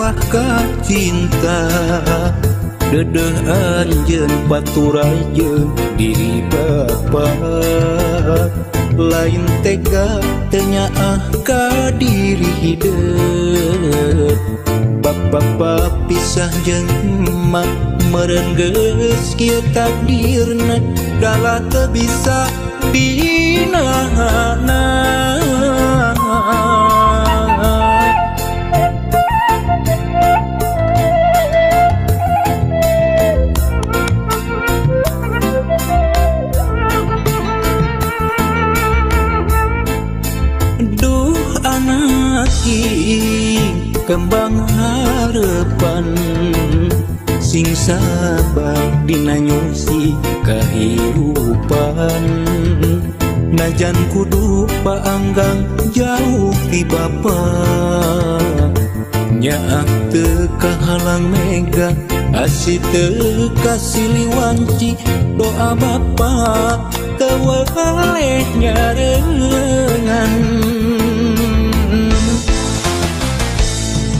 ulah ka cinta dedeh anjeun baturai jeung diri bapa lain tega teu nyaah ka diri hideut bapa pisah jeung emak meureun geus kieu takdirna dalah teu bisa dinahana. Duh anak kembang harapan sing sabar dina nyusi kahirupan najan kudu paanggang jauh ti bapa nyaah teu kahalang mega asih teu kasiliwanci doa bapa teu weleh nyarengan.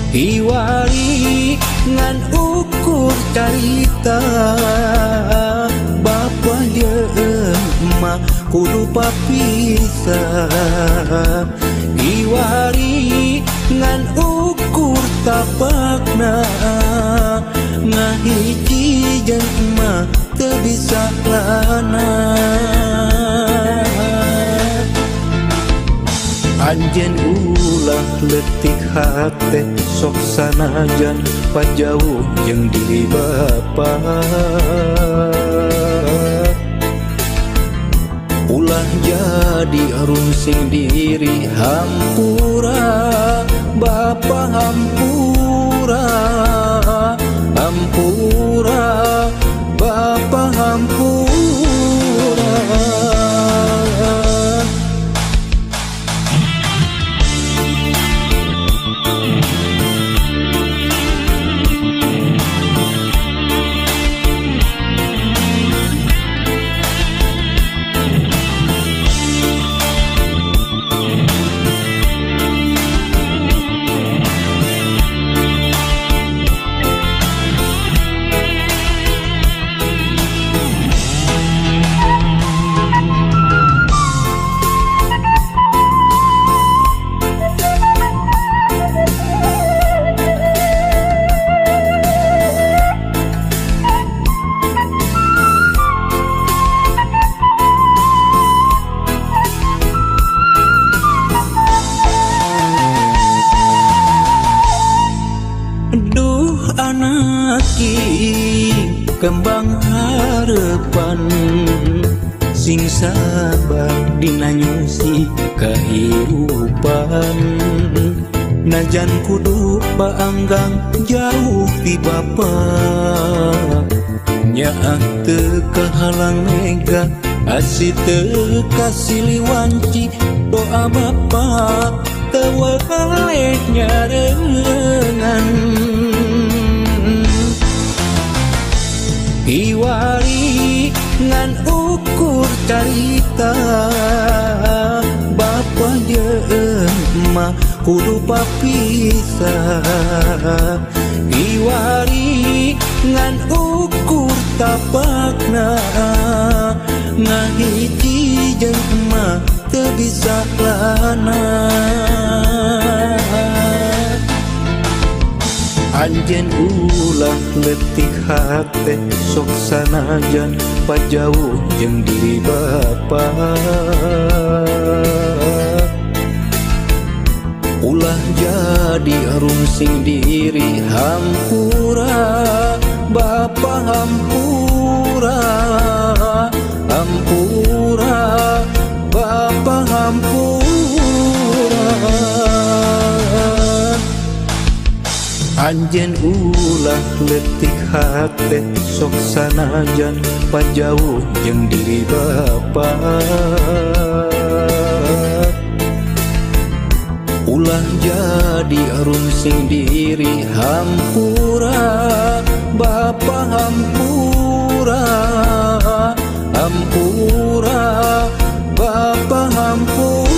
Iwari ngan ukur carita bapa jeung emak kudu papisah iwari ngan ukur tapakna ngahiji jeung emak teu bisa lana. Anjeun ulah leutik hate sok sanajan pajauh jeung diri bapa ulah jadi rungsing diri hampura bapa hampura hampura bapa hampura. Duh anak kembang harapan sing sabar dina nyusi kahirupan najan kudu paanggang jauh ti bapa nyaah teu kahalang mega asih teu kasiliwanci doa bapa teu weleh nyarengan. Iwari ngan ukur carita bapa jeung emak kudu papisah iwari ngan ukur tapakna ngahiji jeung emak teu bisa lana. Anjeun ulah leutik hate sok sanajan pajauh jeung diri bapa ulah jadi rungsing diri hampura bapa hampura hampura bapa hampura. Anjeun ulah leutik hate sok sanajan pajauh jeung diri bapa ulah jadi rungsing diri hampura bapa hampura hampura bapa hampura.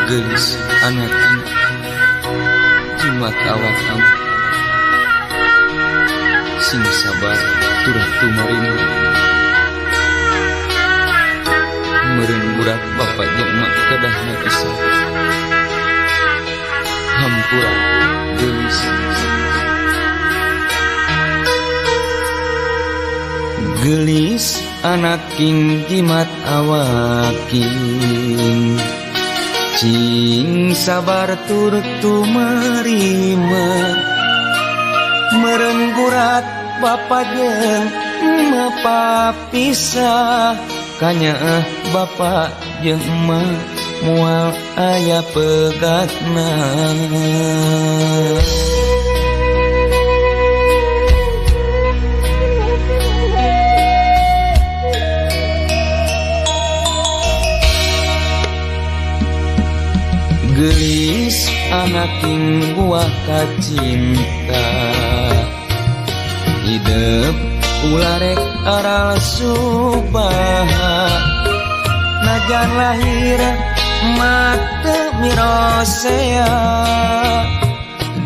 Gelis anak jimat awak sing sabar turah tumarima meureun budak bapak jeung emak kedahna pisah hampura geulis. Geulis anak king jimat awaking cing sabar tur tumarima meureun gurat bapa jeung emak papisah kanyaah bapa jeung emak moal aya pegatna. Geulis anak king buah kacinta hidep ularek aral subaha najan lahir mate mirosea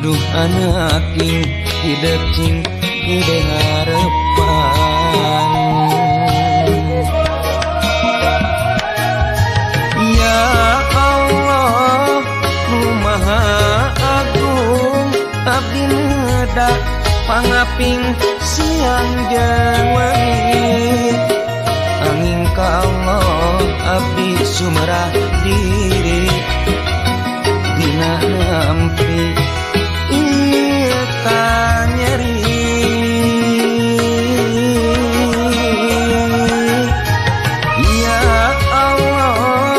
duh anak king hidep cing gede harepan. Ya Allah nu maha agung abdi nedak pangaping siang jeung wengi angin ka Allah abdi sumerah diri dina nampi ieu nyeri. Ya Allah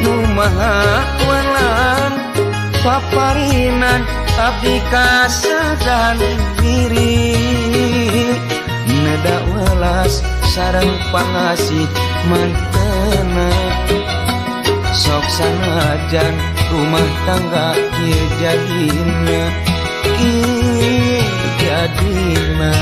nu maha welang paparinan abdi kasadan diri neda welas sareng pangasih mantena sok sanajan rumah tangga kieu jadina kieu jadina.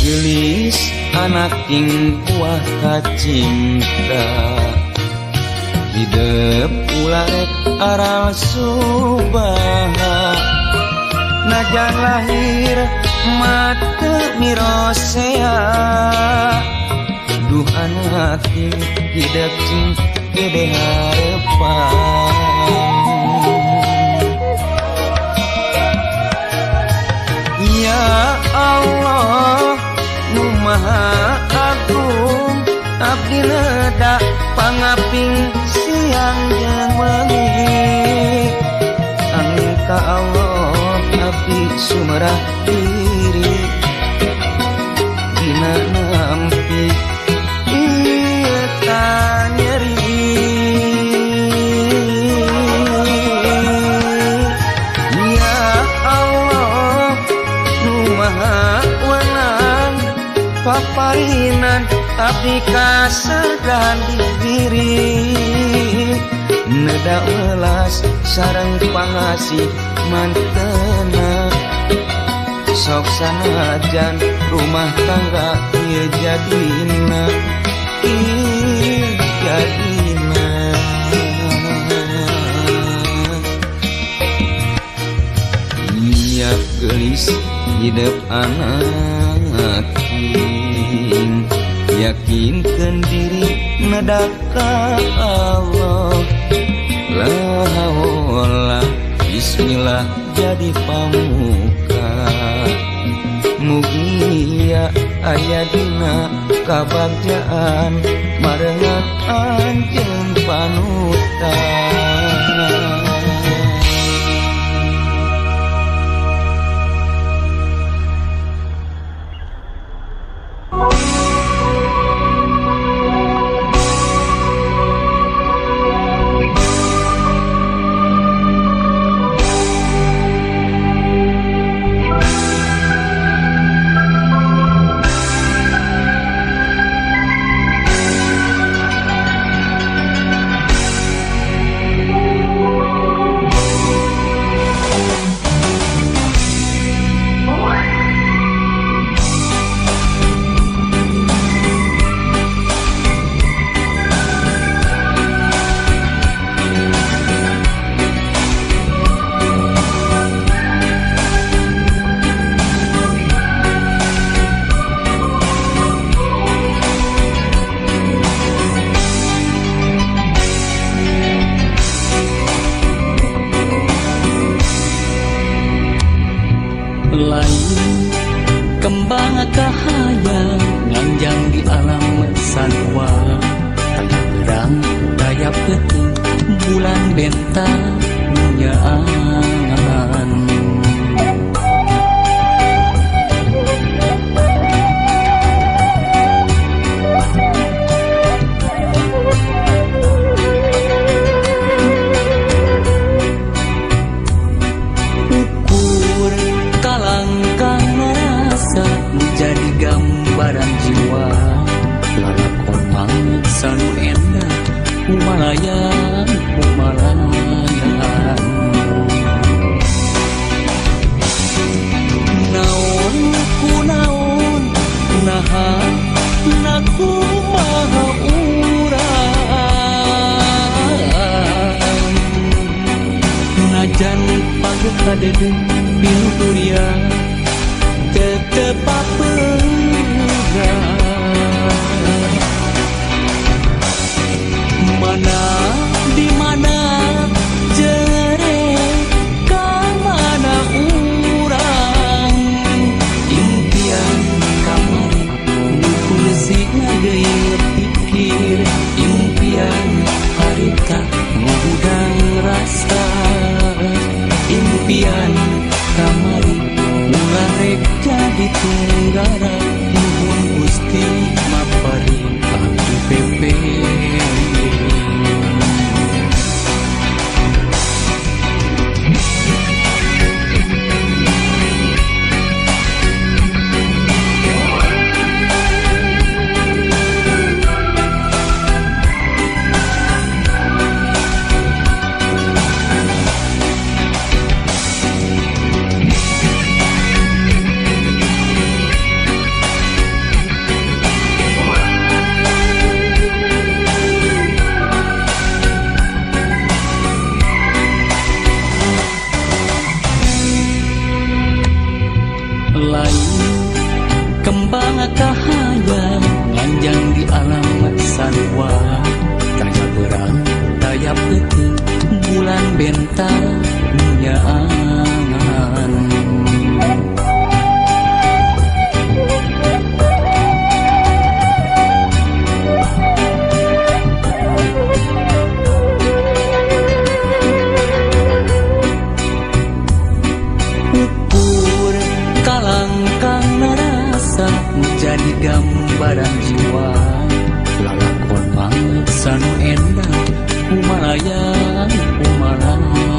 Geulis anak king buah kacinta hidep ularek aral subaha najan lahir mate mirosea duh anak king hidep cing gede harepan. Ya Allah nu maha agung abdi nedak pangaping siang jeung wengi angin ka Allah abdi sumerah diri dina nampi ieu nyeri. Ya Allah nu maha welang paparinan abdi kasadan diri neda welas sareng pangasih mantena sok sanajan rumah tangga ieu jadina ieu jadina. Iya geulis hidep anak king yakinkeun diri nedak ka Allah la haula bismillah jadi pamuka mugia aya dina kabagjaan marengan anjeun panutan. Lain kembang kahayang nganjang di alam sanua, taya berang taya peuting bulan bentang nyaangan. Ukur kalangkang rasa menjadi gambaran jiwa, lalakon mangsa nu endah humalayang humalayang. Naon ku naon naha nakumaha urang, najan pageuh kadede pinuturia tetep papeurang. Mana di mana jere ka mana urang, impian kamari nu kursi ngageuyeup pikir, impian harita ngahudang rasa, impian kamari ulah rek jadi tunggara, nuhun Gusti maparin abdi pepe. Lain kembang kahayang nganjang di alam sanua, taya berang taya peuting bulan bentang nyaangan. Ukur kalangkang narasa menjadi gambaran jiwa, lalakon mangsa nu endah humalayang humalayang.